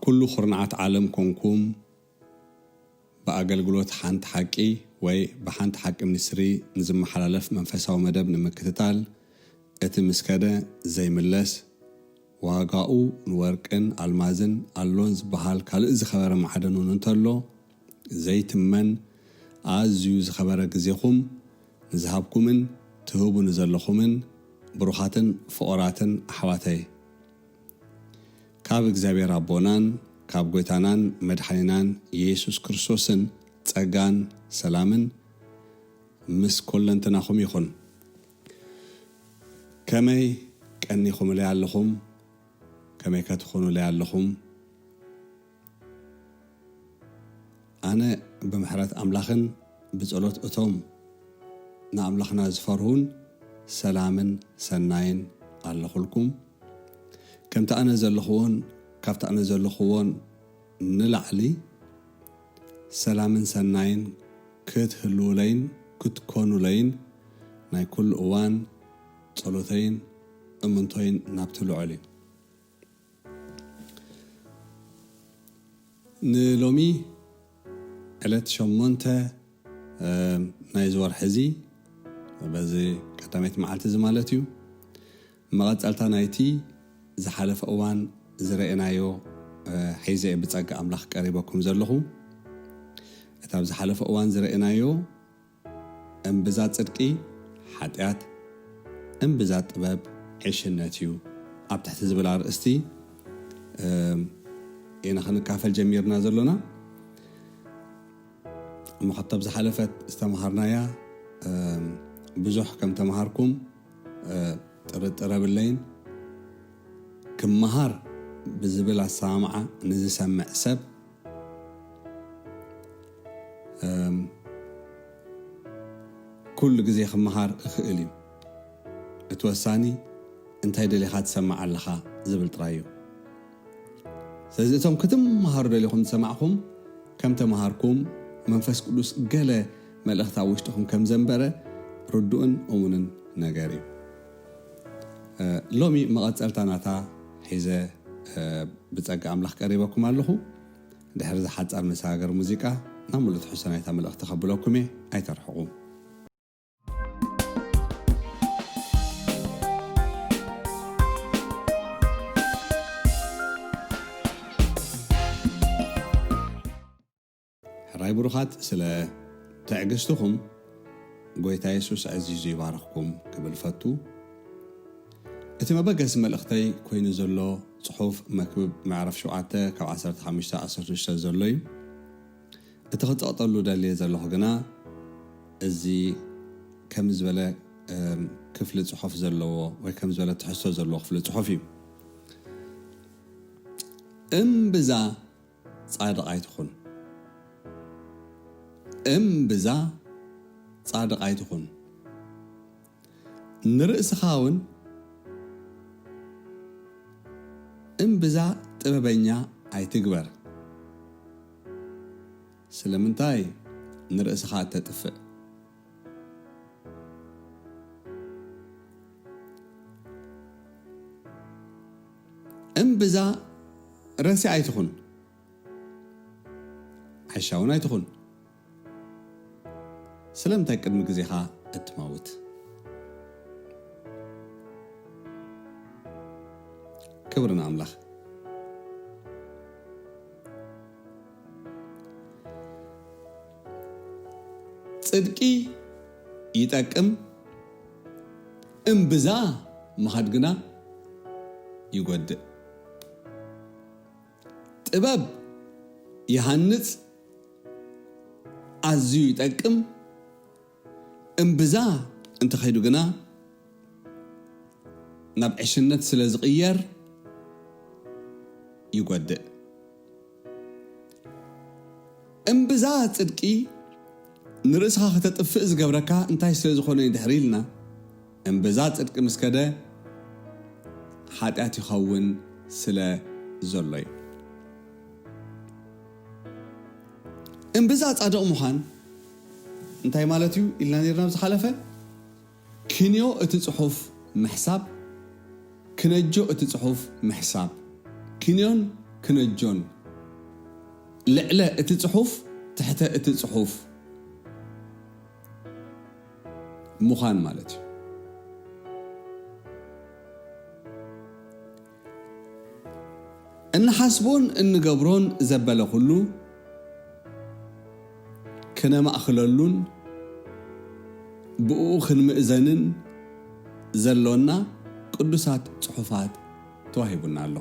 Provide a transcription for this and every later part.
ኩሉ ኩርናዓት ዓለም ኮንኩም ብኣገልግሎት ሓንቲ ሓቂ ወይ ብሓንቲ ሓቂ ሚኒስትሪ ንዝመሓላለፍ መንፈሳዊ መደብ ንምክትታል፣ እቲ ምስ ከደ ዘይምለስ፣ ዋጋኡ ንወርቅን ኣልማዝን ኣሎን ዝበሃል ካልእ ዝኸበረ ማዕደን እውን እንተሎ ዘይትመን ኣዝዩ ዝኸበረ ግዜኹም ንዝሃብኩምን ትህቡ ንዘለኹምን ብሩኻትን ፍቑራትን ኣሕዋተይ፣ ካብ እግዚኣብሔር ኣቦናን ካብ ጐይታናን መድሓኒናን የሱስ ክርስቶስን ጸጋን ሰላምን ምስ ኰለንትናኹም ይኹን። ከመይ ቀኒኹምለይ ኣለኹም? ከመይከ ትኾኑለይ ኣለኹም? ኣነ ብምሕረት ኣምላኽን ብጸሎት እቶም ንኣምላኽና ዝፈርሁን ሰላምን ሰናይን ኣለኹልኩም። ከምቲ ኣነ ዘለኽዎን ካብቲ ኣነ ዘለኽዎን ንላዕሊ ሰላምን ሰናይን ክትህልዉለይን ክትኮኑለይን ናይ ኩሉ እዋን ጸሎተይን እምንቶይን ናብቲ ልዑል እዩ። ንሎሚ ዕለት ሸሞንተ ናይዚ ወርሒ እዚ በዚ ቀዳመይቲ መዓልቲ እዚ ማለት እዩ። መቐጸልታ ናይቲ ዝሓለፈ እዋን ዝረእናዮ ሒዘ እየ ብጸጋ ኣምላኽ ቀሪበኩም ዘለኹ። እታ ኣብ ዝሓለፈ እዋን ዝረእናዮ እምብዛ ጽድቂ ሓጢኣት፣ እምብዛ ጥበብ ዕሽነት እዩ ኣብ ትሕቲ ዝብል ኣርእስቲ ኢና ክንካፈል ጀሚርና ዘሎና። እሞ ካብታ ዝሓለፈት ዝተምሃርናያ ብዙሕ ከም ተምሃርኩም ጥርጥር የብለይን። ክመሃር ብዝብል ኣሰማምዓ ንዝሰምዕ ሰብ ኩሉ ግዜ ክመሃር እኽእል እዩ። እቲ ወሳኒ እንታይ ደሊኻ ትሰማዕ ኣለኻ ዝብል ጥራይ እዩ። ስለዚ እቶም ክትመሃሩ ደሊኹም ዝሰማዕኹም ከም ተምሃርኩም መንፈስ ቅዱስ ገለ መልእኽቲ ኣብ ውሽጥኹም ከም ዘንበረ ርዱእን እሙንን ነገር እዩ። ሎሚ መቐጸልታ ናታ ሒዘ ብጸጋ ኣምላኽ ቀሪበኩም ኣለኹ። ድሕሪ ዝሓጻር መሰጋገሪ ሙዚቃ ናብ ሙሉእ ትሕዝቶ ናይታ መልእኽቲ ከብለኩም እየ። ኣይተርሕቑ። ሕራይ ብሩኻት፣ ስለ ትዕግስትኹም ጎይታ የሱስ ኣዚዙ ይባርኽኩም ክብል ፈቱ። እቲ መበገሲ መልእኽተይ ኮይኑ ዘሎ ጽሑፍ መክብብ ምዕራፍ ሸውዓተ ካብ ዓሰርተ ሓሙሽተ ዓሰርተ ሽዱሽተ ዘሎ እዩ። እቲ ክጸቕጠሉ ደልየ ዘለኹ ግና እዚ ከም ዝበለ ክፍሊ ጽሑፍ ዘለዎ ወይ ከም ዝበለ ትሕዝቶ ዘለዎ ክፍሊ ጽሑፍ እዩ። እምብዛ ጻድቕ ኣይትኹን። እምብዛ ጻድቕ ኣይትኹን። ንርእስኻ እውን እምብዛ ጥበበኛ ኣይትግበር። ስለምንታይ ንርእስኻ እተጥፍእ? እምብዛ ረሲእ ኣይትኹን። ዓሻ እውን ኣይትኹን። ስለምንታይ ቅድሚ ግዜኻ እትመውት? ክብሪ ንኣምላኽ። ጽድቂ ይጠቅም፣ እምብዛ ምኻድ ግና ይጎድእ። ጥበብ ይሃንጽ፣ ኣዝዩ ይጠቅም፣ እምብዛ እንተኸይዱ ግና ናብ ዕሽነት ስለ ዝቕየር ይጎድእ። እምብዛ ጽድቂ ንርእስኻ ከተጥፍእ ዝገብረካ እንታይ ስለ ዝኾነ እዩ ድሕሪ ኢልና፣ እምብዛ ጽድቂ ምስ ከደ ሓጢኣት ይኸውን ስለ ዘሎ እዩ። እምብዛ ጻድቕ ምዃን እንታይ ማለት እዩ ኢልና ነርና ኣብ ዝሓለፈ? ክንዮ እቲ ጽሑፍ ምሕሳብ፣ ክነጆ እቲ ጽሑፍ ምሕሳብ። ክንዮን ክነጆን፣ ልዕለ እቲ ጽሑፍ ትሕተ እቲ ጽሑፍ ምዃን ማለት እዩ። እንሓስቦን እንገብሮን ዘበለ ኩሉ ክነማእኽለሉን ብእኡ ክንምእዘንን ዘሎና ቅዱሳት ጽሑፋት ተዋሂቡና ኣሎ።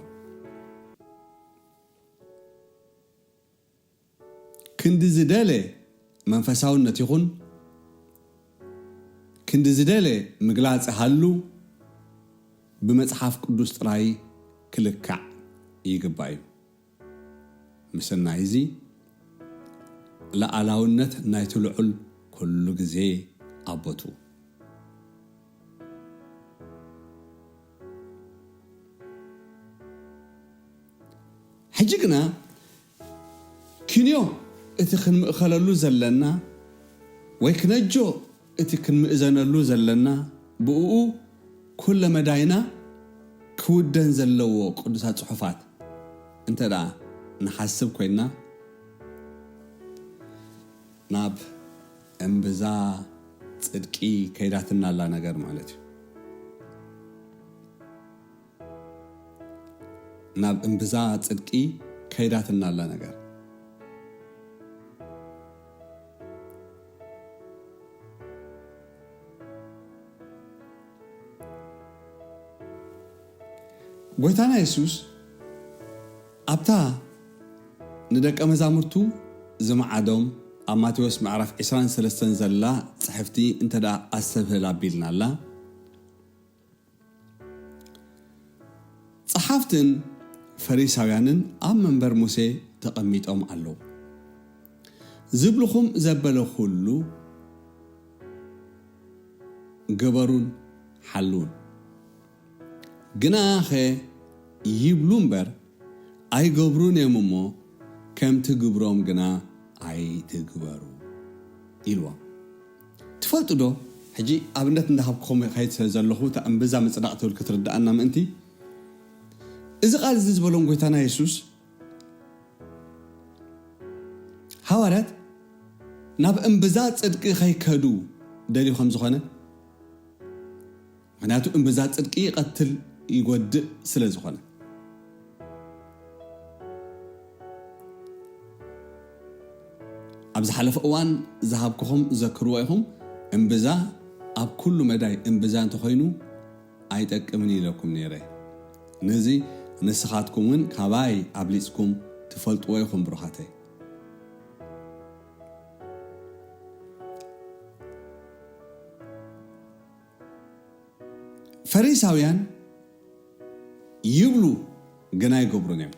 ክንዲ ዝደለ መንፈሳውነት ይኹን፣ ክንዲ ዝደለ ምግላጽ ሃሉ፣ ብመጽሓፍ ቅዱስ ጥራይ ክልካዕ ይግባእ እዩ። ምስናይ እዚ፣ ለኣላውነት ናይቲ ልዑል ኩሉ ግዜ ኣብ ቦትኡ። ሕጂ ግና፣ ክንዮ እቲ ክንምእኸለሉ ዘለና፣ ወይ ክነጆ እቲ ክንምእዘነሉ ዘለና፣ ብእኡ ኩለ መዳይና ክውደን ዘለዎ ቅዱሳት ጽሑፋት እንተ ደኣ ንሓስብ ኮይንና፣ ናብ እምብዛ ጽድቂ ከይዳትና ኣላ ነገር ማለት እዩ። ናብ እምብዛ ጽድቂ ከይዳትና ኣላ ነገር። ጎይታና የሱስ ኣብታ ንደቀ መዛሙርቱ ዝመዓዶም ኣብ ማቴዎስ ምዕራፍ ዕስራን ሰለስተን ዘላ ጽሕፍቲ እንተ ደኣ ኣስተብህል ኣቢልና ኣላ፣ ጸሓፍትን ፈሪሳውያንን ኣብ መንበር ሙሴ ተቐሚጦም ኣለዉ። ዝብልኹም ዘበለ ኩሉ ግበሩን ሓልዉን። ግናኸ ይብሉ እምበር ኣይገብሩን እዮም እሞ፣ ከምቲ ግብሮም ግና ኣይትግበሩ ኢልዎም። ትፈልጡ ዶ? ሕጂ ኣብነት እንዳሃብኩኹም ከይድ ስለ ዘለኹ፣ እታ እምብዛ ምጽዳቕ ትብል ክትርድኣና ምእንቲ፣ እዚ ቃል እዚ ዝበሎም ጎይታና የሱስ፣ ሃዋርያት ናብ እምብዛ ጽድቂ ከይከዱ ደልዩ ከም ዝኾነ፣ ምኽንያቱ እምብዛ ጽድቂ ይቐትል፣ ይጎድእ ስለ ዝኾነ። ኣብ ዝሓለፈ እዋን ዝሃብኩኹም ዘክርዎ ኢኹም፣ እምብዛ ኣብ ኩሉ መዳይ እምብዛ እንተኾይኑ ኣይጠቅምን ኢለኩም ነይረ። ነዚ ንስኻትኩም እውን ካባይ ኣብሊጽኩም ትፈልጥዎ ኢኹም ብሩኻተይ። ፈሪሳውያን ይብሉ ግን ኣይገብሩን እዮም።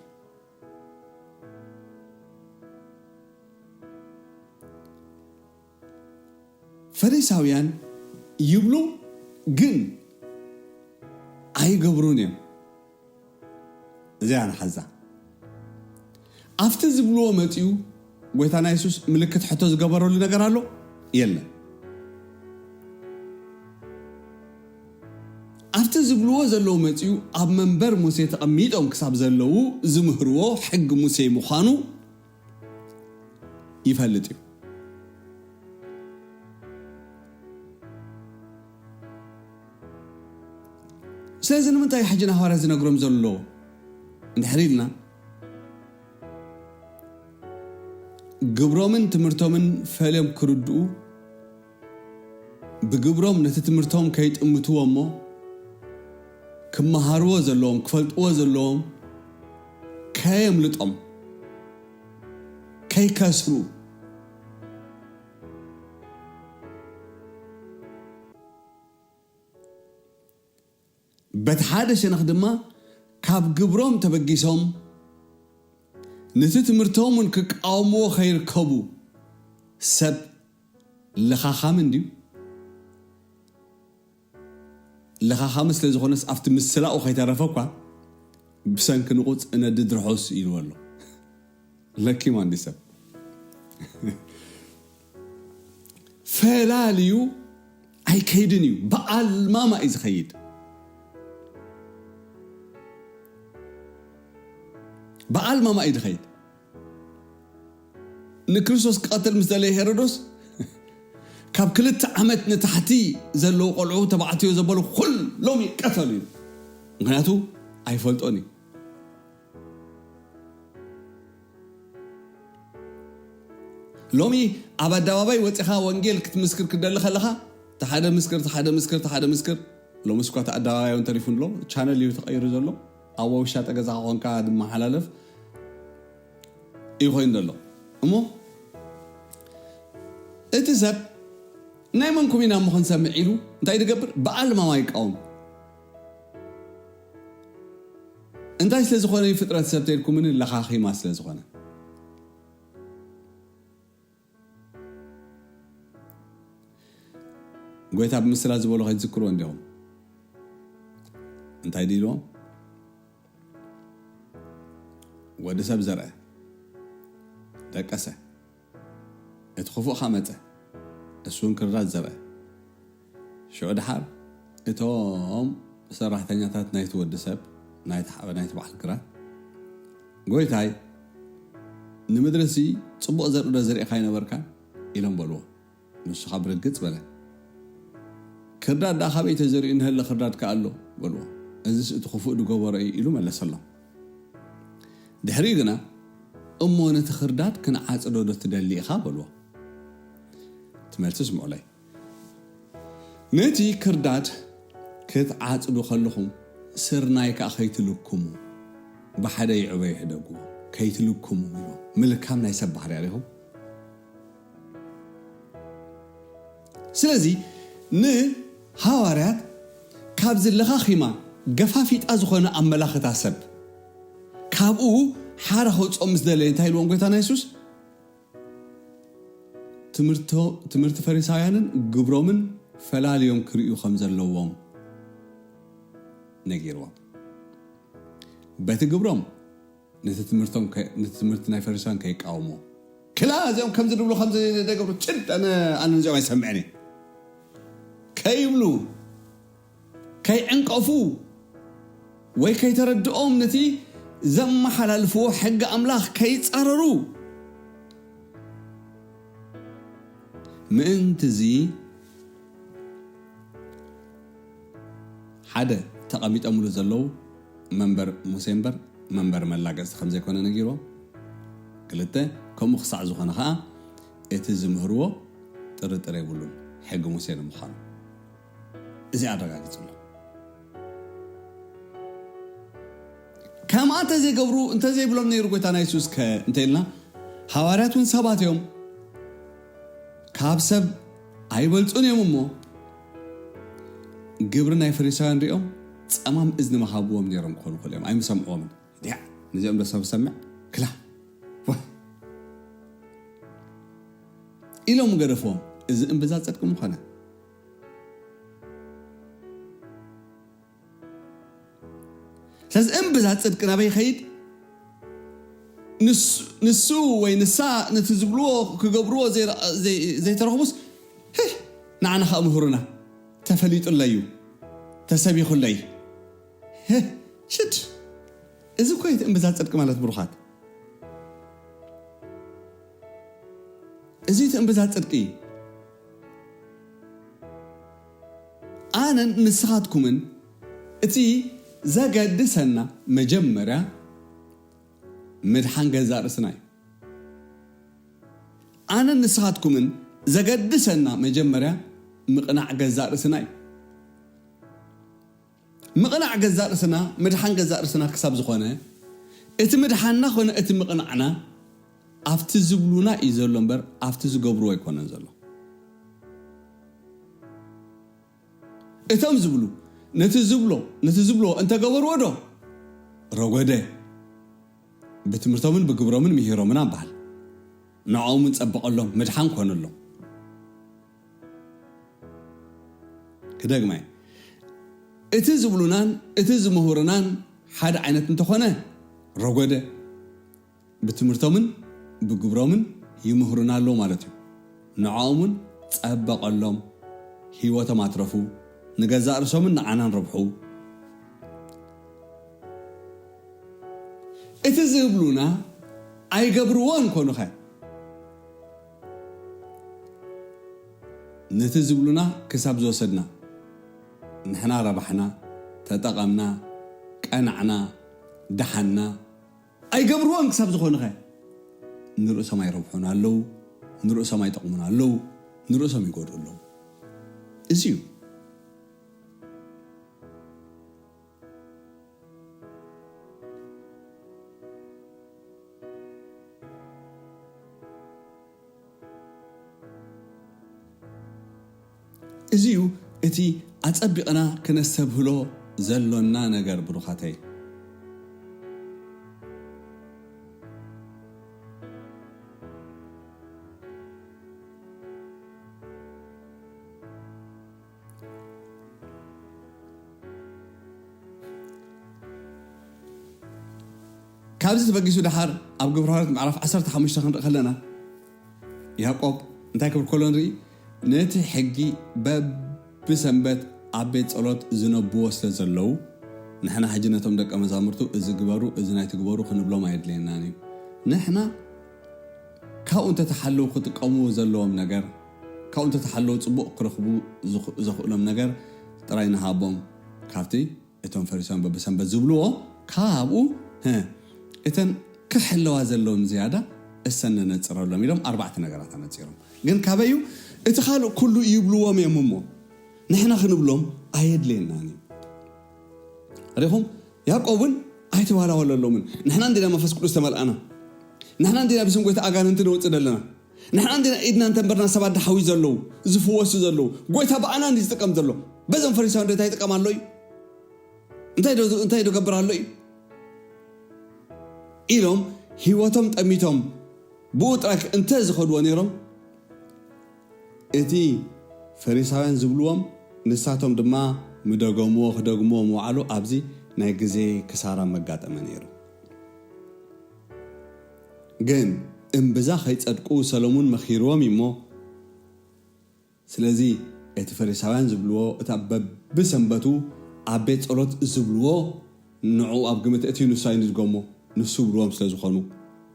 ፈሪሳውያን ይብሉ ግን ኣይገብሩን እዮም። እዚኣ ንሓዛ። ኣብቲ ዝብልዎ መጺኡ ጎይታና የሱስ ምልክት ሕቶ ዝገበረሉ ነገር ኣሎ? የለን። ኣብቲ ዝብልዎ ዘለዉ መጺኡ ኣብ መንበር ሙሴ ተቐሚጦም ክሳብ ዘለዉ ዝምህርዎ ሕጊ ሙሴ ምዃኑ ይፈልጥ እዩ። ስለዚ ንምንታይ እዩ ሕጂ ንሃዋርያት ዝነግሮም ዘሎ እንድሕር ኢልና፣ ግብሮምን ትምህርቶምን ፈልዮም ክርድኡ፣ ብግብሮም ነቲ ትምህርቶም ከይጥምትዎ እሞ፣ ክመሃርዎ ዘለዎም፣ ክፈልጥዎ ዘለዎም ከየምልጦም፣ ከይከስሩ፣ በቲ ሓደ ሸነኽ ድማ ካብ ግብሮም ተበጊሶም ነቲ ትምህርቶም እውን ክቃወምዎ ከይርከቡ። ሰብ ለኻኻም እንድዩ። ለኻኻም ስለ ዝኾነስ ኣብቲ ምስላኡ ከይተረፈ እኳ ብሰንኪ ንቑጽ እነድድ ርሑስ ኢልዎ ኣሎ። ለኪም ኣንዲ ሰብ ፈላልዩ ኣይከይድን እዩ፣ ብኣልማማ እዩ ዝኸይድ። በዓል ማማ እዩ ዝኸይድ። ንክርስቶስ ክቐትል ምስ ደለየ ሄሮዶስ ካብ ክልተ ዓመት ንታሕቲ ዘለዉ ቆልዑ ተባዕትዮ ዘበሉ ኩሎም ይቀተሉ እዩ። ምክንያቱ ኣይፈልጦን እዩ። ሎሚ ኣብ ኣደባባይ ወፂኻ ወንጌል ክትምስክር ክደሊ ከለኻ ተሓደ ምስክር ተሓደ ምስክር ተሓደ ምስክር። ሎሚ ስኳ እቲ ኣደባባይ እውን ተሪፉ ኣሎ። ቻነል እዩ ተቐይሩ ዘሎ። ኣብ ዋውሻ ጠገዛ ኮንካ ዝመሓላለፍ እዩ ኮይኑ ዘሎ። እሞ እቲ ሰብ ናይ መንኩም ኢና እሞ ክንሰምዕ ኢሉ እንታይ ዝገብር? በዓል ማማ ይቃወም። እንታይ ስለ ዝኾነ እዩ ፍጥረት ሰብ ተልኩምን ለኻኺማ ስለ ዝኾነ። ጎይታ ብምስላ ዝበሎ ከይትዝክርዎ እንዲኹም እንታይ ድልዎም? ወዲ ሰብ ዘርአ ደቀሰ፣ እቲ ክፉእ ኻ መጸ፣ እሱ እውን ክርዳድ ዘርአ። ሽዑ ደሓር እቶም ሰራሕተኛታት ናይቲ ወዲ ሰብ ናይቲ ሓበ ናይቲ በዓል ግራት፣ ጎይታይ፣ ንምድርሲ ጽቡቕ ዘርኢ ዶ ዘርእኻ ኣይነበርካን? ኢሎም በልዎ። ንሱ ኸኣ ብርግጽ በለ፣ ክርዳድ ደኣ ካበይ ተዘሪኡ እንሀለ ክርዳድ ከኣ ኣሎ በልዎ። እዝስ እቲ ክፉእ ዝገበሮ እዩ ኢሉ መለሰሎም። ድሕሪኡ ግና እሞ ነቲ ክርዳድ ክንዓጽዶ ዶ ትደሊ ኢኻ በልዎ። እቲ መልሲ ስምዑለይ። ነቲ ክርዳድ ክትዓጽዱ ከለኹም ስርናይ ከኣ ከይትልክሙ ብሓደ ይዕበዩ ሕደጉ። ከይትልክሙ ኢሉ ምልካም ናይ ሰብ ባህርያ ዲኹም? ስለዚ ንሃዋርያት ካብዚ ለኻኺማ ገፋፊጣ ዝኾነ ኣመላኽታ ሰብ ካብኡ ሓራ ከውፅኦም ምስ ደለየ እንታይ ኢልዎም ጎይታና የሱስ? ትምህርቶ- ትምህርቲ ፈሪሳውያንን ግብሮምን ፈላልዮም ክርእዩ ከም ዘለዎም ነጊርዎም። በቲ ግብሮም ነቲ ትምህርቶም ከ- ነቲ ትምህርቲ ናይ ፈሪሳውያን ከይቃወምዎ ክላ እዚኦም ከምዚ ድብሉ ከምዚ ደገብሩ ጭድ ኣነ ኣነ ነዚኦም ኣይሰምዕን እየ ከይብሉ ከይዕንቀፉ ወይ ከይተረድኦም ነቲ ዘመሓላልፍዎ ሕጊ ኣምላኽ ከይጻረሩ ምእንቲ እዚ ሓደ ተቐሚጦምሉ ዘለዉ መንበር ሙሴ እምበር መንበር መላገጽቲ ከም ዘይኮነ ነጊርዎም። ክልተ ከምኡ ክሳዕ ዝኾነ ኸኣ እቲ ዝምህርዎ ጥርጥር የብሉን ሕጊ ሙሴ ንምዃኑ እዚ ኣረጋጊጹ ኣሎ። ከምኣ እንተዘይገብሩ እንተዘይብሎም ነይሩ ጎይታና የሱስ ከ እንተ ኢልና ሃዋርያት እውን ሰባት እዮም ካብ ሰብ ኣይበልጹን እዮም እሞ ግብሪ ናይ ፈሪሳውያን ሪኦም ጸማም እዝኒ መሃብዎም ነይሮም ክኾኑ ክእሉ እዮም ኣይምሰምዕዎምን። ድያ ነዚኦም ዶ ሰብ ሰምዕ ክላ ኢሎም ገደፍዎም። እዚ እምብዛ ጽድቂ ምኾነ ስለዚ እምብዛ ጽድቂ ናበይ ይኸይድ? ንሱ ወይ ንሳ ነቲ ዝብልዎ ክገብርዎ ዘይተረኽቡስ ንዓና ከዓ ምህሩና ተፈሊጡለይ እዩ ተሰቢኹለይ ሽድ እዚ እኮ እቲ እምብዛ ጽድቂ ማለት ብሩኻት እዚ እቲ እምብዛ ጽድቂ ኣነን ንስኻትኩምን እቲ ዘገድሰና መጀመርያ ምድሓን ገዛእ ርእስና እዩ። ኣነን ንስኻትኩምን ዘገድሰና መጀመርያ ምቕናዕ ገዛእ ርእስና እዩ። ምቕናዕ ገዛእ ርእስና ምድሓን ገዛእ ርእስና ክሳብ ዝኾነ እቲ ምድሓንና ኮነ እቲ ምቕናዕና ኣብቲ ዝብሉና እዩ ዘሎ እምበር ኣብቲ ዝገብርዎ ኣይኮነን ዘሎ። እቶም ዝብሉ ነቲ ዝብሎ ነቲ ዝብሎ እንተገበርዎ ዶ ረጎደ ብትምህርቶምን ብግብሮምን ምሂሮምና በሃል ንዕኦምን ጸበቐሎም ምድሓን ኮነሎም። ክደግማ እቲ ዝብሉናን እቲ ዝምህሩናን ሓደ ዓይነት እንተኾነ ረጎደ ብትምህርቶምን ብግብሮምን ይምህሩና ኣለዉ ማለት እዩ። ንዕኦምን ጸበቐሎም፣ ህይወቶም ኣትረፉ፣ ንገዛእ ርእሶምን ንዓናን ረብሑ። እቲ ዝብሉና ኣይገብርዎን ኮኑኸ? ነቲ ዝብሉና ክሳብ ዝወሰድና፣ ንሕና ረባሕና፣ ተጠቐምና፣ ቀናዕና፣ ደሓንና፣ ኣይገብርዎን ክሳብ ዝኾኑኸ? ንርእሶም ኣይረብሑን ኣለዉ፣ ንርእሶም ኣይጠቕሙን ኣለዉ፣ ንርእሶም ይጎድኡ ኣለዉ። እዚ እዩ። እዚ እዩ እቲ ኣጸቢቕና ክነስተብህሎ ዘሎና ነገር፣ ብሩኻተይ። ካብዚ ተበጊሱ ደሓር ኣብ ግብረ ሃዋርያት ምዕራፍ ዓሰርተ ሓሙሽተ ክንርኢ ከለና፣ ያዕቆብ እንታይ ክብል ከሎ ንርኢ? ነቲ ሕጊ በብሰንበት ኣብ ቤት ጸሎት ዝነብዎ ስለ ዘለዉ፣ ንሕና ሕጂ ነቶም ደቀ መዛሙርቱ እዚ ግበሩ፣ እዚ ናይ ትግበሩ ክንብሎም ኣየድልየናን እዩ። ንሕና ካብኡ እንተተሓለዉ ክጥቀሙ ዘለዎም ነገር፣ ካብኡ እንተተሓለዉ ጽቡቕ ክረኽቡ ዝኽ-፣ ዘኽእሎም ነገር ጥራይ ንሃቦም። ካብቲ እቶም ፈሪሳውያን በብሰንበት ዝብልዎ ካብኡ፣ ህ፣ እተን ክሕለዋ ዘለዎም ዝያዳ እሰን ነነጽረሎም ኢሎም ኣርባዕተ ነገራት ኣነጺሮም። ግን ካበዩ እቲ ካልእ ኩሉ ይብልዎም እዮም እሞ ንሕና ክንብሎም ኣየድልየናን እዩ። ርኢኹም? ያዕቆብ እውን ኣይተዋላወለሎምን። ንሕና እንዲና መንፈስ ቅዱስ ተመልኣና፣ ንሕና እንዲና ብስም ጎይታ ኣጋንንቲ ነውፅእ ዘለና፣ ንሕና እንዲና ኢድና እንተንበርና ሰባት ድሓዊ ዘለዉ፣ ዝፍወሱ ዘለዉ፣ ጎይታ ብኣና እንዲ ዝጥቀም ዘሎ። በዞም ፈሪሳውያን እንታይ ይጥቀም ኣሎ እዩ? እንታይ ዶ፣ እንታይ ዶ ገብር ኣሎ እዩ? ኢሎም ህይወቶም ጠሚቶም ብኡ ጥራይ እንተ ዝኸድዎ ነይሮም፣ እቲ ፈሪሳውያን ዝብልዎም ንሳቶም ድማ ምደገምዎ ክደግምዎ ምውዓሉ ኣብዚ ናይ ግዜ ክሳራ መጋጠመ ነይሩ። ግን እምብዛ ከይጸድቁ ሰለሙን መኺርዎም እዩ እሞ፣ ስለዚ እቲ ፈሪሳውያን ዝብልዎ፣ እታ በብሰንበቱ ኣብ ቤት ጸሎት ዝብልዎ፣ ንዕኡ ኣብ ግምት እቲ ንሱ ኣይንድገሞ፣ ንሱ ዝብልዎም ስለ ዝኾኑ፣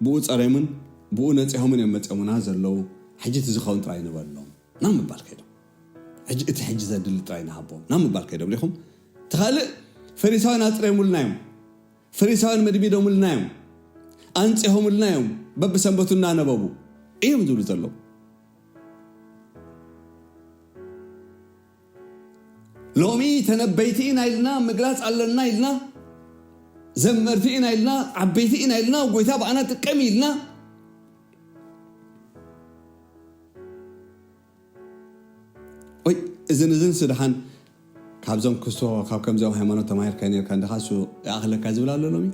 ብኡ ጸሬምን ብኡ ነጺሆምን እዮም መጺኦምና ዘለዉ። ሕጂ እቲ ዝኸውን ጥራይ ንበሎም ናብ ምባል ከይዶም። ሕጂ እቲ ሕጂ ዘድሊ ጥራይ ንሃቦም ናብ ምባል ከይዶም። ሪኹም? እቲ ካልእ ፈሪሳውያን ኣጽሬሙልና እዮም። ፈሪሳውያን መድሚዶምልና እዮም። ኣንጺሆምልና እዮም። በብሰንበቱ እናነበቡ እዮም ዝብሉ ዘለዉ። ሎሚ ተነበይቲ ኢና ኢልና፣ ምግላጽ ኣለና ኢልና፣ ዘመርቲ ኢና ኢልና፣ ዓበይቲ ኢና ኢልና፣ ጎይታ ብኣና ጥቀም ኢልና። ወይ እዝን እዝን ስድሓን ካብዞም ክስቶ፣ ካብ ከምዚኦም ሃይማኖት ተማሂርካ ነርካ፣ እንድኻ እሱ ይኣኽለካ ዝብል ኣሎ ሎሚ?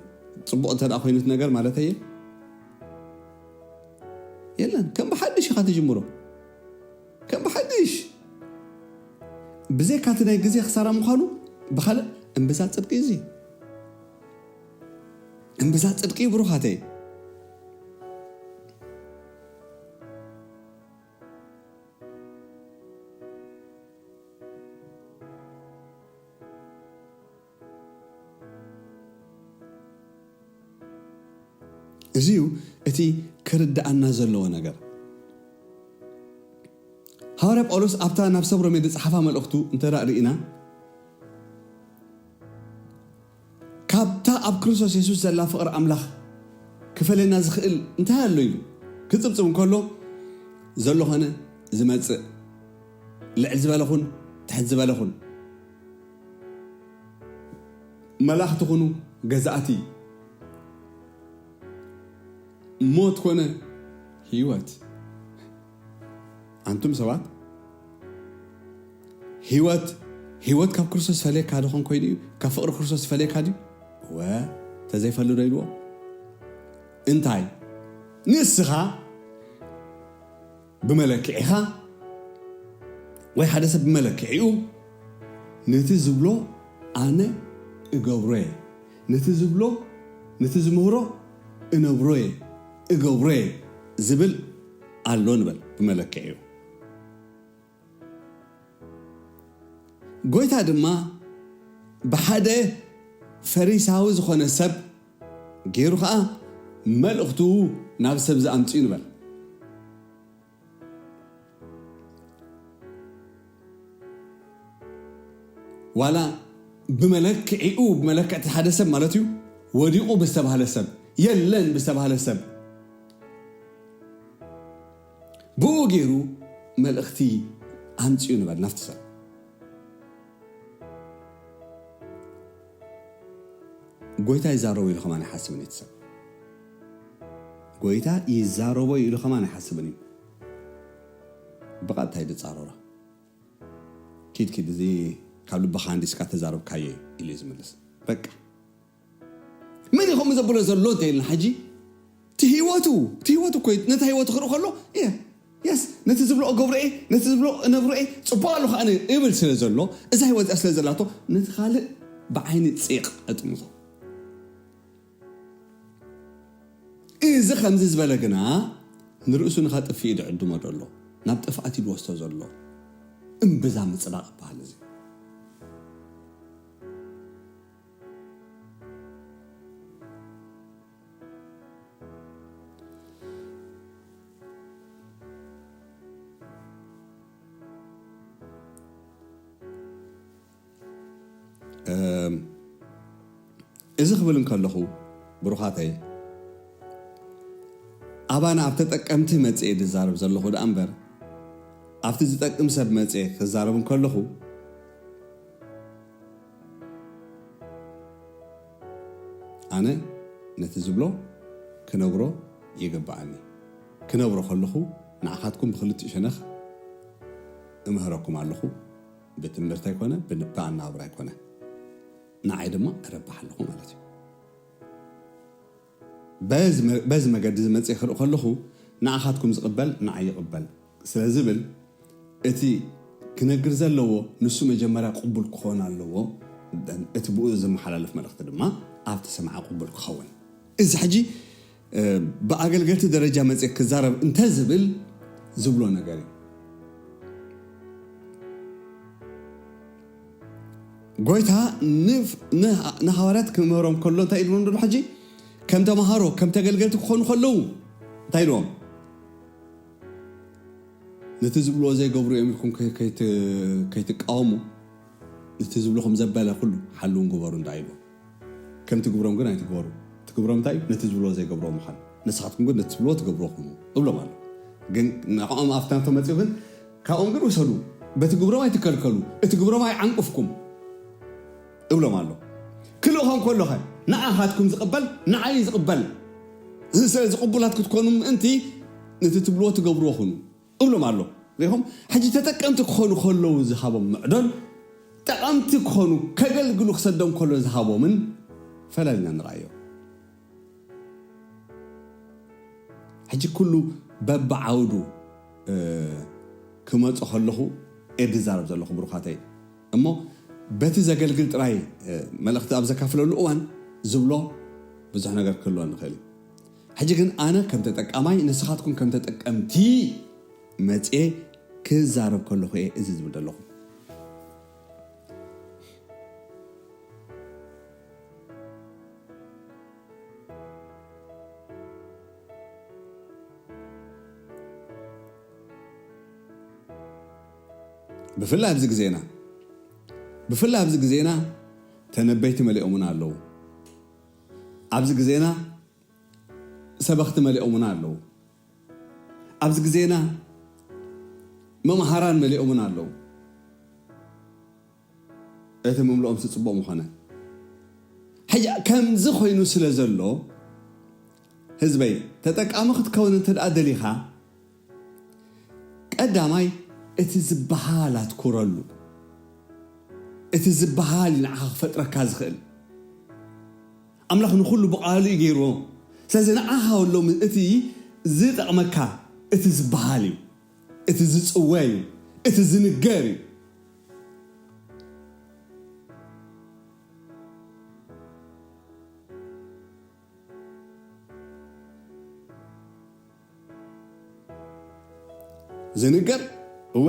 ጽቡቕ እንተ ደኣ ኮይኑ እቲ ነገር ማለተይ እየ። የለን፣ ከም ብሓድሽ ኢኻ ትጅምሮ። ከም ብሓድሽ። ብዘይካ እቲ ናይ ግዜ ክሳራ ምዃኑ፣ ብኻልእ እምብዛ ጽድቂ እዩ እዚ። እምብዛ ጽድቂ እዩ ብሩኻተይ። እዚ እዩ እቲ ክርድኣና ዘለዎ ነገር። ሃዋርያ ጳውሎስ ኣብታ ናብ ሰብ ሮሜ ዝጸሓፋ መልእኽቱ እንተ ደኣ ርኢና፣ ካብታ ኣብ ክርስቶስ የሱስ ዘላ ፍቕሪ ኣምላኽ ክፈለና ዝኽእል እንታይ ኣሎ ኢሉ ክጽብጽብ እንከሎ፣ ዘሎ ኾነ ዝመጽእ፣ ልዕል ዝበለ ኹን ትሕት ዝበለ ኹን፣ መላእኽቲ ኹኑ ገዛእቲ፣ ሞት ኮነ ህይወት፣ ኣንቱም ሰባት፣ ህይወት፣ ህይወት ካብ ክርስቶስ ዝፈልየካ ዶ ኾን ኮይኑ እዩ? ካብ ፍቕሪ ክርስቶስ ዝፈልየካ ድዩ? ወ፣ ተዘይፈሉ ዶ ኢልዎ? እንታይ? ንስኻ ብመለክዒኻ ወይ ሓደ ሰብ ብመለክዒኡ ነቲ ዝብሎ ኣነ እገብሮ እየ፣ ነቲ ዝብሎ፣ ነቲ ዝምህሮ እነብሮ እየ፣ እገብሮ እየ ዝብል ኣሎ ንበል ብመለክዒኡ። ጎይታ ድማ ብሓደ ፈሪሳዊ ዝኾነ ሰብ ገይሩ ኸዓ መልእኽቱ ናብ ሰብ ዝኣምፅኡ ንበል። ዋላ ብመለክዒኡ፣ ብመለክዕቲ ሓደ ሰብ ማለት እዩ፣ ወዲቑ ብዝተባህለ ሰብ፣ የለን ብዝተባህለ ሰብ፣ ብኡ ገይሩ መልእኽቲ ኣምፅኡ ንበል ናብቲ ሰብ። ጎይታ ይዛረቦ ኢሉ ከማን ይሓስብን እዩ እቲ ሰብ። ጎይታ ይዛረቦ ኢሉ ከማን ይሓስብን እዩ። ብቐጥታ እዩ ዝፃረሮ። ኪድ ኪድ፣ እዚ ካብ ልብኻ እንዲስካ ተዛረብካዮ እዩ ኢሉ እዩ ዝምልስ። በቃ። መን እዩ ከምኡ ዘብሎ ዘሎ እንተ ኢልና ሕጂ፣ እቲ ህይወቱ፣ እቲ ህይወቱ እኮ እዩ፣ ነታ ህይወቱ ክርኢ ከሎ፣ እየ፣ የስ፣ ነቲ ዝብሎ እገብሮ እየ፣ ነቲ ዝብሎ እነብሮ እየ፣ ጽቡቕ ኣለኹ ኣነ እብል ስለ ዘሎ፣ እዛ ህይወት እዚኣ ስለ ዘላቶ፣ ነቲ ካልእ ብዓይኒ ጺቕ እጥምቶ። እዚ ከምዚ ዝበለ ግና፣ ንርእሱ ንኸጥፍእ እዩ ዝዕድሞ ዘሎ፣ ናብ ጥፍኣት እዩ ዝወስዶ ዘሎ። እምብዛ ምጽዳቕ ይበሃል እዚ። እም፣ እዚ ክብል እንከለኹ፣ ብሩኻተይ፣ ኣባና ኣብ ተጠቀምቲ መጽኤ ዝዛረብ ዘለኹ ደኣ እምበር፣ ኣብቲ ዝጠቅም ሰብ መጽኤ ክዛረብ እንከለኹ፣ ኣነ ነቲ ዝብሎ ክነግሮ ይግብኣኒ። ክነግሮ ከለኹ ንዓኻትኩም ብኽልቲኡ ሸነኽ እምህረኩም ኣለኹ። ብትምህርቲ ኣይኮነ፣ ብ-፣ ብኣነባብራ ኣይኮነ። ንዓይ ድማ እረብሕ ኣለኹ ማለት እዩ። በዚ መ-፣ በዚ መገዲ ዝመጽእ ክርኢ ከለኹ፣ ንዓኻትኩም ዝቕበል ንዓይ ይቕበል ስለ ዝብል፣ እቲ ክነግር ዘለዎ ንሱ መጀመርያ ቅቡል ክኸውን ኣለዎ። እቲ ብኡ ዝመሓላለፍ መልእኽቲ ድማ ኣብቲ ሰማዒ ቅቡል ክኸውን። እዚ ሕጂ፣ እ፣ ብኣገልገልቲ ደረጃ መጽእ ክዛረብ እንተ ዝብል ዝብሎ ነገር እዩ። ጎይታ ንፍ-፣ ንሃ-፣ ንሃዋርያት ክምህሮም ከሎ እንታይ ኢልዎም ዘሎ ሕጂ? ከም ተምሃሮ፣ ከም ተገልገልቲ ክኾኑ ከለዉ እንታይ ኢልዎም? ነቲ ዝብልዎ ዘይገብሩ እዮም ኢልኩም ከይ-፣ ከይት-፣ ከይትቃወሙ፣ ነቲ ዝብልኹም ዘበለ ኩሉ ሓልውን ግበሩ እንዳ ኢልዎም። ከም ትግብሮም ግን ኣይትግበሩ። ትግብሮም እንታይ እዩ? ነቲ ዝብልዎ ዘይገብርዎ ምዃን። ንስኻትኩም ግን ነቲ ትብልዎ ትገብርዎ ኩኑ እብሎም ኣሎ። ግን ንዕኦም ኣብቲ ናቶም መጺኡ ግን፣ ካብኦም ግን ውሰዱ። በቲ ግብሮም ኣይትከልከሉ። እቲ ግብሮም ኣይዓንቅፍኩም እብሎም ኣሎ። ክልእኾም ከሎኸ፣ ንዓኻትኩም ዝቕበል፣ ንዓይ ዝቕበል። ስለዚ ቅቡላት ክትኮኑ ምእንቲ ነቲ ትብልዎ ትገብርዎ ኩኑ እብሎም ኣሎ። ሪኹም? ሕጂ ተጠቀምቲ ክኾኑ ከለዉ ዝሃቦም ምዕዶል፣ ጠቐምቲ ክኾኑ፣ ከገልግሉ ክሰዶም ከሎ ዝሃቦምን ፈላሊና ንርኣዮ። ሕጂ ኩሉ በብዓውዱ፣ እ፣ ክመጾ ከለኹ እየ ዝዛረብ ዘለኹ ብሩኻተይ። እሞ በቲ ዘገልግል ጥራይ፣ እ፣ መልእኽቲ ኣብ ዘካፍለሉ እዋን ዝብሎ ብዙሕ ነገር ክህልወኒ ይኽእል እዩ። ሕጂ ግን ኣነ ከም ተጠቃማይ፣ ንስኻትኩም ከም ተጠቀምቲ መጽየ ክዛረብ ከለኹ እየ እዚ ዝብል ዘለኹ። ብፍላይ ኣብዚ ግዜና፣ ብፍላይ ኣብዚ ግዜና ተነበይቲ መሊኦምና ኣለዉ። ኣብዚ ግዜና ሰበኽቲ መሊኦምና ኣለዉ። ኣብዚ ግዜና መምሃራን መሊኦምና ኣለዉ። እቲ ምምልኦም ጽቡቕ ምኾነ። ሕጂ ከምዚ ኮይኑ ስለ ዘሎ፣ ህዝበይ፣ ተጠቃሚ ክትከውን እንተ ደኣ ደሊኻ፣ ቀዳማይ እቲ ዝበሃል ኣትኩረሉ። እቲ ዝበሃል እዩ ንዓኻ ክፈጥረካ ዝኽእል። ኣምላኽ ንኹሉ ብቓሉ እዩ ገይርዎ። ስለዚ ንዓኻ ሎሚ እቲ ዝጠቕመካ እቲ ዝበሃል እዩ፣ እቲ ዝጽወ እዩ፣ እቲ ዝንገር እዩ። ዝንገር፣ እወ፣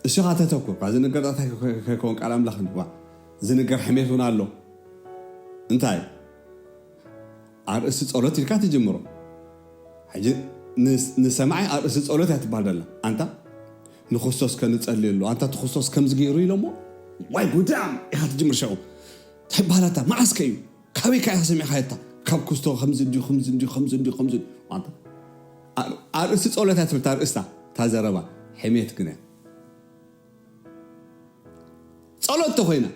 እሱ ካተተኩ እኳ ዝንገር ጣታ ከይከውን ቃል ኣምላኽ እንኳ ዝንገር ሕሜት እውን ኣሎ። እንታይ? ኣርእስቲ ጸሎት ኢልካ ትጅምሮ። ሕጂ ንስ- ንሰማዒ ኣርእስቲ ጸሎት እያ ትበሃል ዘላ። ኣንታ ንክርስቶስ ከንጸልየሉ፣ ኣንታ እቲ ክርስቶስ ከምዚ ገይሩ ኢሎሞ፣ ዋይ ጉዳም ኢኻ ትጅምር። ሸቑ እንታይ በሃላታ? መዓስከ እዩ? ካበይ ከ ኢኻ ሰሚዕካየታ? ካብ ክስቶ ከምዚ እንዲዩ፣ ከምዚ እንዲዩ፣ ከምዚ እንዲዩ፣ ከምዚ እንዲዩ። ኣንታ ኣር- ኣርእስቲ ጸሎት እያ ትብል፣ ኣርእስታ እታ ዘረባ። ሕሜት ግን እያ። ጸሎት ተኾይና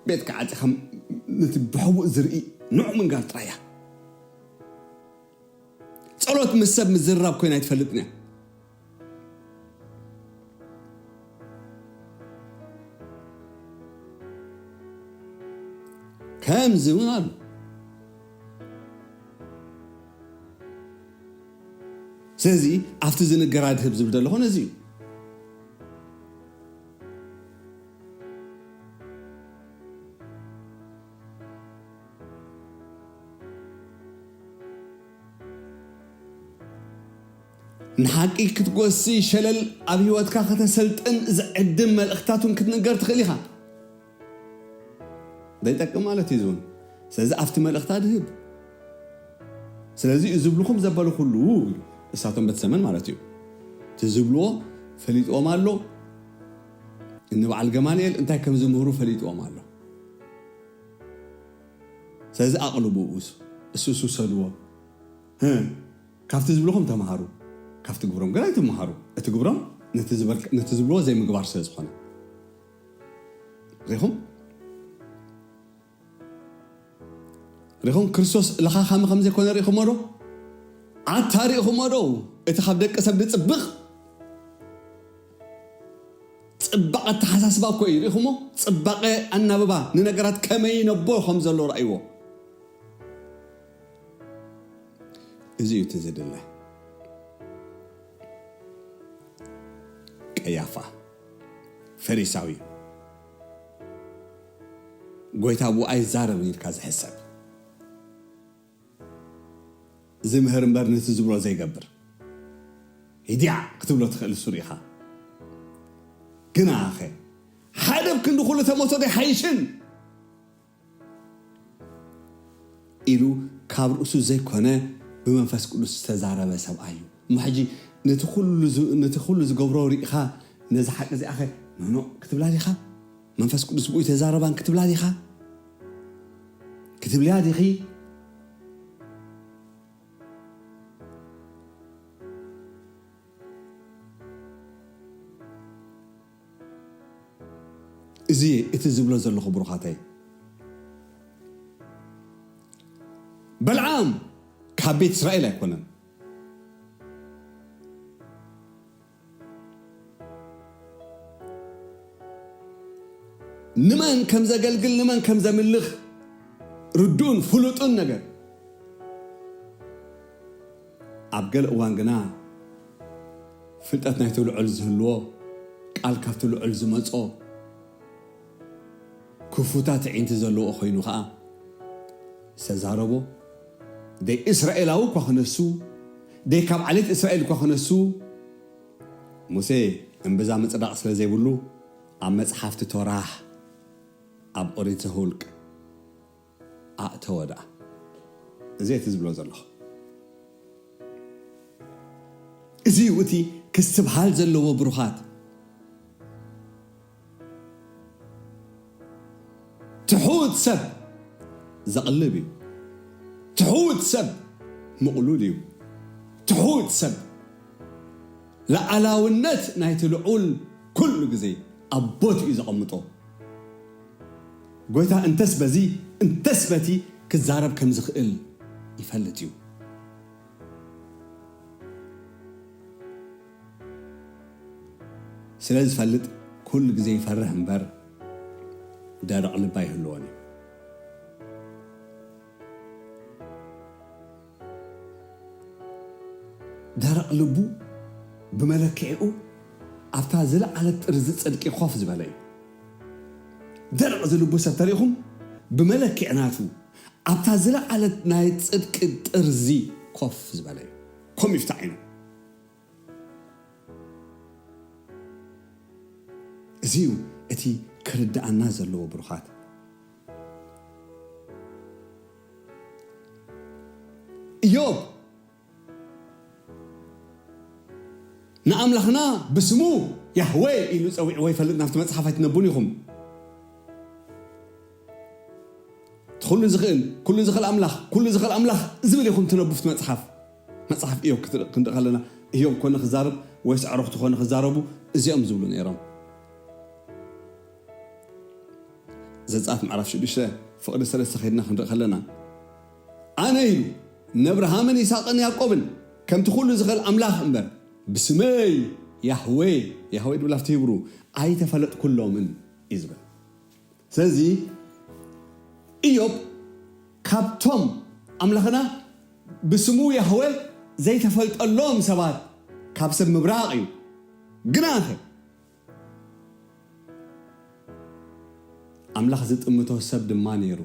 ቤትካ ዓጺኻ ነቲ ብሕቡእ ዝርኢ ንዑ ምንጋር ጥራይ እያ። ጸሎት ምስ ሰብ ምዝርራብ ኮይና ኣይትፈልጥን እያ። ከምዚ እውን ኣሎ። ስለዚ ኣብቲ ዝንገር ኣድህብ ዝብል ዘለኹ ነዚ እዩ። ንሓቂ ክትጎሲ ሸለል ኣብ ህይወትካ ከተሰልጥን ዝዕድም መልእኽትታት እውን ክትንገር ትኽእል ኢኻ። ዘይጠቅም ማለት እዩ ዝውን። ስለዚ ኣብቲ መልእኽታ ድህብ። ስለዚ እዩ ዝብልኹም ዘበሉ ኩሉ፣ እሳቶም በቲ ዘመን ማለት እዩ፣ እቲ ዝብልዎ ፈሊጥዎም ኣሎ። እኒ በዓል ገማልኤል እንታይ ከም ዝምህሩ ፈሊጥዎም ኣሎ። ስለዚ ኣቕልቡ፣ እሱ እሱ እሱ ሰድዎ። ህ፣ ካብቲ ዝብልኹም ተምሃሩ፣ ካብቲ ግብሮም ግን ኣይትምሃሩ። እቲ ግብሮም ነቲ ዝበልክ- ነቲ ዝብልዎ ዘይምግባር ስለ ዝኾነ። ሪኹም ሪኹም ክርስቶስ ለኻኻሚ ከም ዘይኮነ ሪኹሞ ዶ? ኣታ ሪኹሞ ዶ? እቲ ካብ ደቂ ሰብ ዝጽብቕ ጽባቐ ኣተሓሳስባ እኮ እዩ። ሪኹሞ? ጽባቐ ኣናብባ፣ ንነገራት ከመይ ነቦ ከም ዘሎ ራእይዎ። እዚ እዩ እቲ ዝድለ። ቀያፋ ፈሪሳዊ፣ ጎይታ ብኡ ኣይዛረብን ኢልካ ዝሕሰብ፣ ዝምህር እምበር ነቲ ዝብሎ ዘይገብር፣ ሂድያ ክትብሎ ትኽእል እሱ ርኢኻ። ግናኸ ሓደ ኣብ ክንዲ ኩሉ ተሞቶ ዶ ይሓይሽን? ኢሉ ካብ ርእሱ ዘይኮነ ብመንፈስ ቅዱስ ዝተዛረበ ሰብኣይ እዩ። እሞ ሕጂ ነቲ ኩሉ ዝ- ነቲ ኩሉ ዝገብሮ ርኢኻ ነዚ ሓቂ እዚኣኸ ኖኖ ክትብላ ዲኻ? መንፈስ ቅዱስ ብኡ ተዛረባን ክትብላ ዲኻ? ክትብልያ ዲኺ? እዚ እቲ ዝብሎ ዘለኹ ብሩኻተይ። በልዓም ካብ ቤት እስራኤል ኣይኮነን። ንመን ከም ዘገልግል፣ ንመን ከም ዘምልኽ ርዱእን ፍሉጥን ነገር። ኣብ ገለ እዋን ግና ፍልጠት ናይቲ ልዑል ዝህልዎ፣ ቃል ካብቲ ልዑል ዝመጾ፣ ክፉታት ኣዒንቲ ዘለዎ ኮይኑ ኸኣ ዝተዛረቦ፣ ደይ እስራኤላዊ እኳ ክነሱ፣ ደይ ካብ ዓሌት እስራኤል እኳ ክነሱ፣ ሙሴ እምብዛ ምጽዳቕ ስለ ዘይብሉ፣ ኣብ መጽሓፍቲ ቶራህ፣ ኣብ ኦሪት ዘኍልቍ ኣእተወ ደኣ። እዚ እቲ ዝብሎ ዘለኹ። እዚ እዩ እቲ ክስትብሃል ዘለዎ ብሩኻት። ትሑት ሰብ ዘቕልብ እዩ። ትሑት ሰብ ምቕሉል እዩ። ትሑት ሰብ ለኣላውነት ናይቲ ልዑል ኩሉ ግዜ ኣብ ቦትኡ እዩ ዘቐምጦ። ጎይታ እንተስ በዚ እንተስ በቲ ክዛረብ ከም ዝኽእል ይፈልጥ እዩ። ስለ ዝፈልጥ ኩሉ ግዜ ይፈርህ እምበር ደረቕ ልቢ ኣይህልዎን እዩ። ደረቕ ልቡ ብመለክዒኡ ኣብታ ዝለዓለት ጥርዚ ጽድቂ ኮፍ ዝበለ እዩ። ደረቕ ዝልቡ ሰብ ተሪእኹም ብመለክዒ ናቱ ኣብታ ዝለዓለት ናይ ጽድቂ ጥርዚ ኮፍ ዝበለ እዩ። ኮሚፍታ ዓይኑ። እዚ እዩ እቲ ክርድኣና ዘለዎ ብሩኻት። እዮብ ንኣምላኽና ብስሙ ያህዌ ኢሉ ጸዊዕዎ ይፈልጥ። ናብቲ መጽሓፍ ኣይትነቡን ኢኹም። ኩሉ ዝኽእል፣ ኩሉ ዝኽእል ኣምላኽ፣ ኩሉ ዝኽእል ኣምላኽ ዝብል ኢኹም ትነቡ ኣብቲ መጽሓፍ። መጽሓፍ እዮብ ክትርኢ ክንርኢ ከለና፣ እዮብ ኮነ ክዛረብ ወይስ ኣዕሩኽቱ ኮነ ክዛረቡ፣ እዚኦም ዝብሉ ነይሮም። ዘጸኣት ምዕራፍ ሽዱሽተ ፍቕዲ ሰለስተ ከይድና ክንርኢ ከለና፣ ኣነ ኢሉ ነብርሃምን ይስሐቅን ያዕቆብን ከምቲ ኩሉ ዝኽእል ኣምላኽ እምበር ብስመይ ያህዌ፣ ያህዌ ድብል ኣብቲ ሂብሩ ኣይተፈለጥኩሎምን እዩ ዝብል። ስለዚ እዮብ ካብቶም ኣምላኽና ብስሙ ያህዌ ዘይተፈልጠሎም ሰባት ካብ ሰብ ምብራቕ እዩ። ግናኸ ኣምላኽ ዝጥምቶ ሰብ ድማ ነይሩ።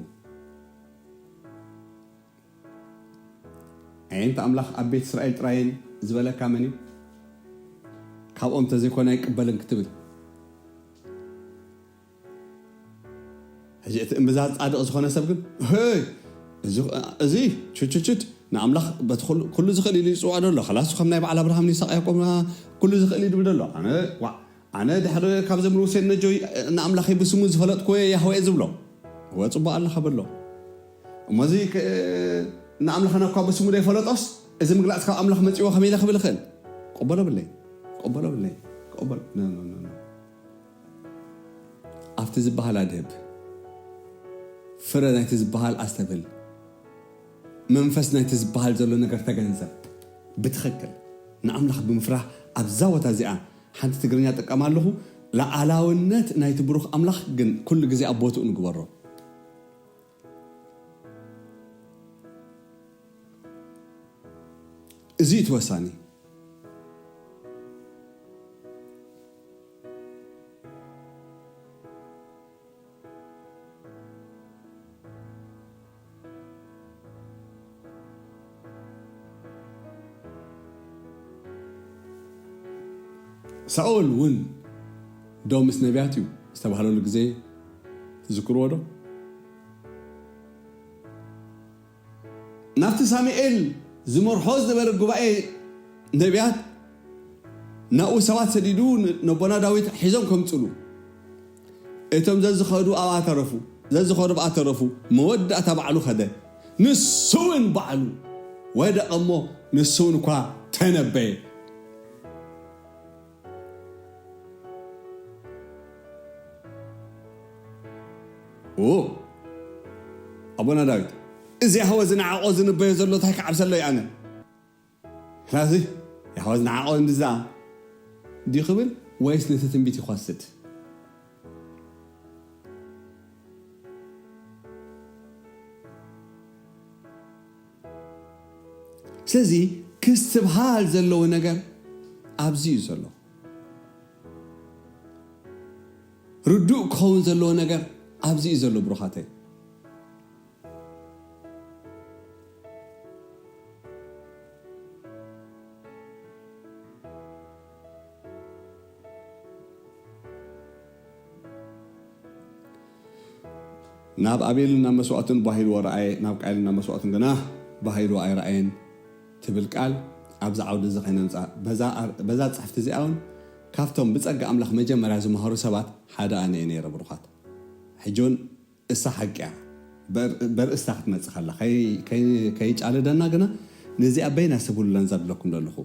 ኣየንት ኣምላኽ ኣብ ቤት እስራኤል ጥራየን ዝበለካ መን እዩ? ካብኦም ተዘይኮነ ኣይቅበልን ክትብል። ሕጂ እቲ እምብዛ ጻድቕ ዝኾነ ሰብ ግን፣ "ሄይ፣ እዚ፣ እዚ ችችችት ንኣምላኽ በቲ ኩሉ፣ ኩሉ ዝኽእል ኢሉ ይጽዋዕ ዘሎ። ከላስ ከም ናይ በዓል ኣብርሃም፣ ይስሐቅ፣ ያዕቆብ ኩሉ ዝኽእል እዩ ድብል ዘሎ። ኣነ፣ ዋ፣ ኣነ ድሕሪ ካብ ዘምርውሴን ነጆይ ንኣምላኸይ ብስሙ ዝፈለጥኩ ያህዌ ዝብሎ። እወ፣ ጽቡቕ ኣለኻ በሎ። እሞ እዚ ክ-፣ ንኣምላኽና እኳ ብስሙ ዘይፈለጦስ፣ እዚ ምግላጽ ካብ ኣምላኽ መጺዎ ከመይ ኢለ ክብል እኽእል? ቅበሎ ብለይ፣ ቅበሎ ብለይ፣ ቅበሎ። ኖ፣ ኖ፣ ኖ፣ ኖ። ኣብቲ ዝበሃል ኣድህብ፣ ፍረ ናይቲ ዝበሃል ኣስተብህል፣ መንፈስ ናይቲ ዝበሃል ዘሎ ነገር ተገንዘብ። ብትኽክል ንኣምላኽ ብምፍራህ ኣብዛ ቦታ እዚኣ ሓንቲ ትግርኛ ጥቀም ኣለኹ። ለኣላውነት ናይቲ ብሩኽ ኣምላኽ ግን ኩሉ ግዜ ኣብ ቦትኡ ንግበሮ። እዚ እዩ እቲ ወሳኒ። ሳኦል እውን ዶ ምስ ነቢያት እዩ ዝተባህለሉ ግዜ ትዝክርዎ ዶ? ናብቲ ሳሙኤል ዝመርሖ ዝነበረ ጉባኤ ነቢያት ናብኡ ሰባት ሰዲዱ ን-፣ ነቦና ዳዊት ሒዞም ከምጽሉ። እቶም ዘዝኸዱ ኣብኣ ተረፉ፣ ዘዝኸዱ ኣብኣ ተረፉ። መወዳእታ ባዕሉ ኸደ። ንሱ እውን ባዕሉ ወደቐ እሞ ንሱ እውን እኳ ተነበየ። ኦ፣ ኣቦና ዳዊት፣ እዚ ያህወ ዝነዓቖ ዝንበዮ ዘሎ እንታይ ክዓብሰለይ ኣነ? ስለዚ ያህወ ዝነዓቖ እንድዛ ድዩ ክብል ወይስ ነቲ ትንቢት ይኸስድ? ስለዚ ክስትብሃል ዘለዎ ነገር ኣብዚ እዩ ዘሎ። ርዱእ ክኸውን ዘለዎ ነገር ኣብዚ እዩ ዘሎ ብሩኻተይ። ናብ ኣቤልን ናብ መስዋእቱን ባሂልዎ ረኣየ፣ ናብ ቃየልን ናብ መስዋእቱን ግና ባሂልዎ ኣይረኣየን ትብል ቃል ኣብዚ ዓውዲ እዚ ከይነምፅኣ። በዛ ኣር-፣ በዛ ፅሕፍቲ እዚኣ እውን ካብቶም ብፀጋ ኣምላኽ መጀመርያ ዝመሃሩ ሰባት ሓደ ኣነ እየ ነይረ ብሩኻት። ሕጂ እውን እሳ ሓቂ እያ። በር-፣ በርእስታ ክትመፅእ ከላ ከይ-፣ ከይ-፣ ከይጫልደና ግና ነዚኣ በይና ስብሉላን ዘብለኩም ዘለኹ።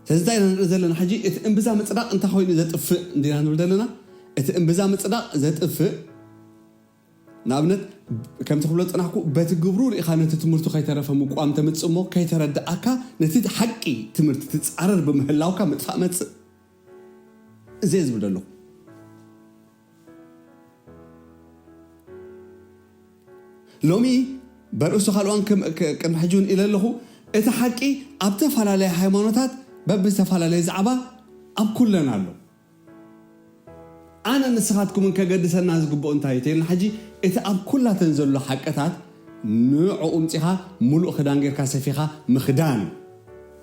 ስለዚ እንታይ ኢና ንርኢ ዘለና ሕጂ? እቲ እምብዛ ምጽዳቕ እንታይ ኮይኑ ዘጥፍእ እንዲና ንብል ዘለና? እቲ እምብዛ ምጽዳቕ ዘጥፍእ፣ ንኣብነት፣ ከምቲ ክብሎ ዝጸናሕኩ፣ በቲ ግብሩ ርኢኻ ነቲ ትምህርቱ ከይተረፈ ምቋም ተምጽእ እሞ፣ ከይተረድኣካ ነቲ ሓቂ ትምህርቲ ትጻረር ብምህላውካ ምጥፋእ መጽእ። እዚ እየ ዝብል ዘለኹ። ሎሚ በርእሱ ካልኦን ከም-፣ ከ-፣ ቅድሚ ሕጂ እውን ኢለ ኣለኹ፣ እቲ ሓቂ ኣብ ተፈላለየ ሃይማኖታት በብዝተፈላለየ ዛዕባ ኣብ ኩለን ኣሎ። ኣነ ንስኻትኩምን ከገድሰና ዝግብኦ እንታይ እዩ ተይልና ሕጂ፣ እቲ ኣብ ኩላተን ዘሎ ሓቅታት ንዕኡ ምጺኻ ምሉእ ክዳን ጌርካ ሰፊኻ ምኽዳን እዩ።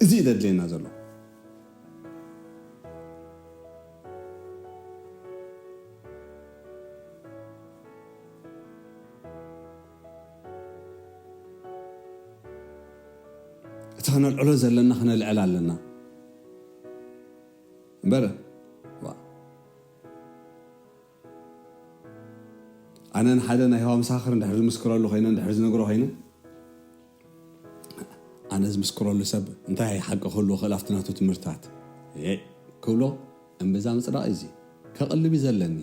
እዚ እዩ ዘድልየና ዘሎ። ከነልዕሎ ዘለና ከነልዕል ኣለና እምበር። ኣነ ንሓደ ናይ የሆዋ መሰኻኽር እንድሕር ዝምስክረሉ ኮይነ፣ እንድሕር ዝነግሮ ኮይነ፣ ኣነ ዝምስክረሉ ሰብ እንታይ ሓቂ ክህልዎ ክእል ኣብቲ ናቱ ትምህርትታት ክብሎ እምብዛ ምፅዳቕ እዩ። እዚ ከቕልብ እዩ ዘለኒ።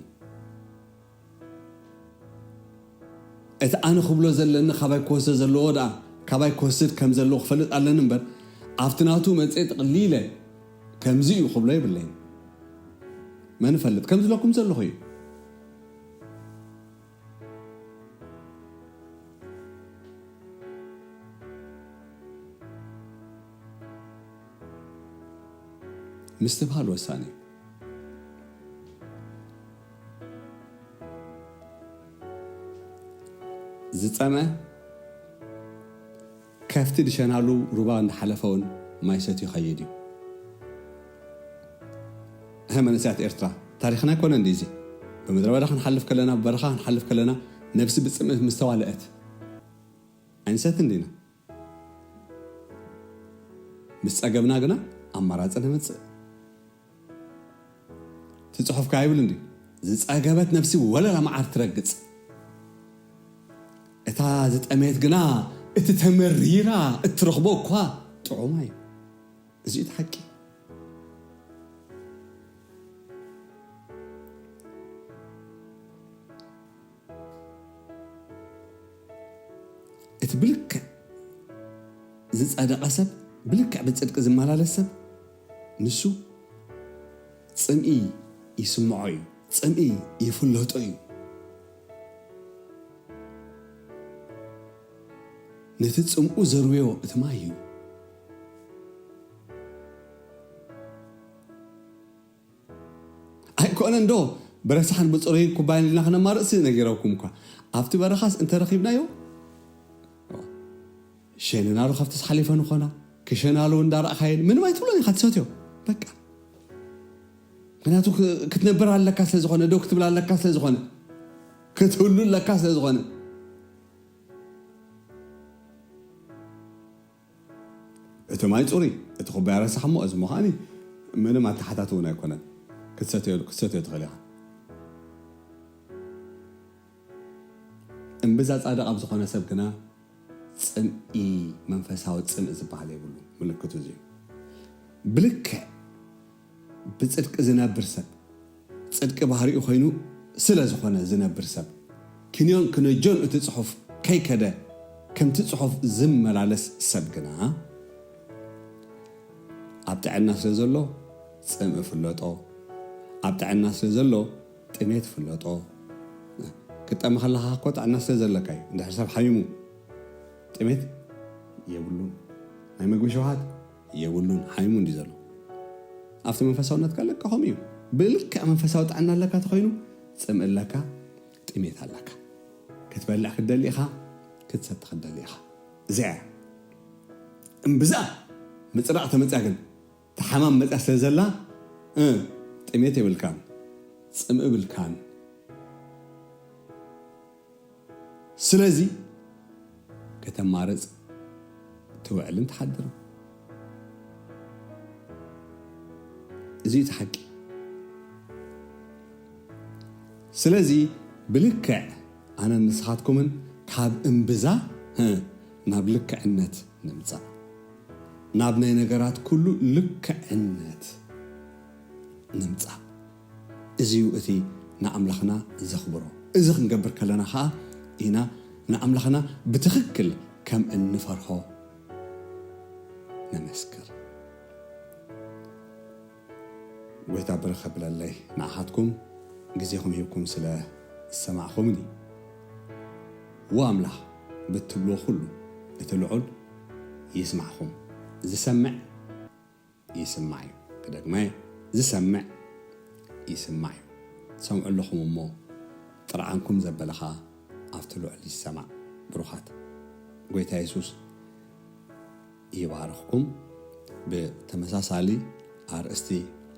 እቲ ኣነ ክብሎ ዘለኒ ካባይ ክወስዶ ዘለዎ ደኣ ካባይ ክወስድ ከም ዘለዎ ክፈልጥ ኣለኒ እምበር፣ ኣብቲ ናቱ መፅእ ጥቕሊለ ከምዚ እዩ ክብሎ የብለይን። መን ይፈልጥ? ከም ዝለኩም ዘለኹ እዩ። ምስትብሃል ወሳኒ እዩ። ዝጸመ ከፍቲ ድሸናሉ ሩባ እንዳሓለፈ እውን ማይ ሰትዩ ይኸይድ እዩ። እህ መንእሰያት ኤርትራ፣ ታሪኽና ኣይኮነ እንዲ እዚ። ብምድረ በዳ ክንሓልፍ ከለና፣ ብበረኻ ክንሓልፍ ከለና፣ ነብሲ ብጽምእ ምስተዋልአት ኣይንሰትን ዲና? ምስ ጸገብና ግና ኣማራጺ ነምጽእ። እቲ ጽሑፍካ ይብል እንዲ፣ ዝጸገበት ነብሲ ወለላ መዓር ትረግጽ። እታ ዝጠመየት ግና እቲ ተመሪራ እትረኽቦ እኳ ጥዑማ እዩ። እዚ እቲ ሓቂ። እቲ ብልክዕ ዝጸደቐ ሰብ፣ ብልክዕ ብጽድቂ ዝመላለስ ሰብ፣ ንሱ ጽምኢ ይስምዖ እዩ፣ ጽምኢ ይፍለጦ እዩ። ነቲ ጽምኡ ዘርውዮ እቲ ማይ እዩ። ኣይኮነን ዶ ብረሳሕን ብጽሩይ ኩባይን ኢልና ክነማርጽ ነጊረኩም እኳ። ኣብቲ በረኻስ እንተረኺብናዮ፣ ሸነናሉ ካብቲ ዝሓሊፈ ንኾና፣ ክሸናሉ እንዳረኣኻየን ምንም ኣይትብሎን ኢኻ፣ ትሰትዮ። በቃ። ምክንያቱ ክ-፣ ክትነብር ኣለካ ስለ ዝኾነ፣ ደው ክትብል ኣለካ ስለ ዝኾነ፣ ክትህሉ ኣለካ ስለ ዝኾነ። እቲ ማይ ጽሩይ፣ እቲ ኩባያ ረሳሕ እሞ፣ እዚ እሞ ከኣኒ ምንም ኣተሓታት እውን ኣይኮነን። ክትሰትዮ፣ ክትሰትዮ ትኽእል ኢኻ። እምብዛ ጻድቕ ኣብ ዝኾነ ሰብ ግና ጽምኢ፣ መንፈሳዊ ጽምኢ ዝበሃል የብሉ። ምልክቱ እዚ እዩ። ብልክዕ ብጽድቂ ዝነብር ሰብ፣ ጽድቂ ባህሪኡ ኮይኑ ስለ ዝኾነ ዝነብር ሰብ፣ ክንዮን ክነጆን እቲ ጽሑፍ ከይከደ ከምቲ ጽሑፍ ዝመላለስ ሰብ ግና፣ ኣብ ጥዕና ስለ ዘሎ ጽምኢ ፍለጦ፣ ኣብ ጥዕና ስለ ዘሎ ጥሜት ፍለጦ። ክትጠሚ ከለኻ እኮ ጥዕና ስለ ዘለካ እዩ። እንድሕር ሰብ ሓሚሙ ጥሜት የብሉን፣ ናይ ምግቢ ሸውሃት የብሉን፣ ሓሚሙ እንዲ ዘሎ። ኣብቲ መንፈሳውነት ከ ልክዕ ከምኡ እዩ። ብልክዕ መንፈሳዊ ጥዕና ኣለካ ተኾይኑ ጽምኢ ኣለካ፣ ጥሜት ኣለካ። ክትበልዕ ክትደሊ ኢኻ፣ ክትሰቲ ክትደሊ ኢኻ። እዚኣ እያ። እምብዛ ምጽራቕ ተመጽያ ግን፣ ተሓማም መጽያ ስለ ዘላ፣ እ፣ ጥሜት የብልካን፣ ጽምኢ የብልካን። ስለዚ ከተማርጽ ትውዕልን ትሓድርን። እዚ እዩ እቲ ሓቂ። ስለዚ ብልክዕ ኣነን ንስኻትኩምን ካብ እምብዛ፣ እ፣ ናብ ልክዕነት ንምጻእ፣ ናብ ናይ ነገራት ኩሉ ልክዕነት ንምጻእ። እዚ እዩ እቲ ንኣምላኽና ዘኽብሮ። እዚ ክንገብር ከለና ኸኣ ኢና ንኣምላኽና ብትኽክል ከም እንፈርሆ ነመስክር። ጎይታ ብርኽ ኣብለለይ ንዓኻትኩም ግዜኹም ሂብኩም ስለ ዝሰማዕኹምኒ። እወ ኣምላኽ ብትብልዎ ኩሉ እቲ ልዑል ይስማዕኹም። ዝሰምዕ ይስማዕ እዩ። ክደግመ፣ ዝሰምዕ ይስማዕ እዩ። ትሰምዑ ኣለኹም እሞ ጥርዓንኩም ዘበለ ኸኣ ኣብቲ ልዑል ይሰማዕ። ብሩኻት፣ ጎይታ የሱስ ይባርኽኩም። ብተመሳሳሊ ኣርእስቲ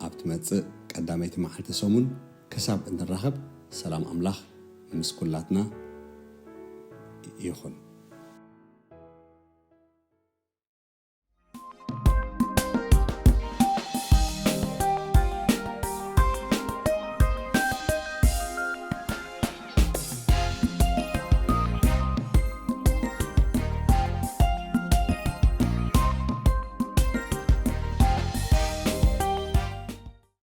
ኣብ ትመጽእ ቀዳመይቲ መዓልቲ ሰሙን ክሳብ እንራኸብ ሰላም ኣምላኽ ምስ ኩላትና ይኹን።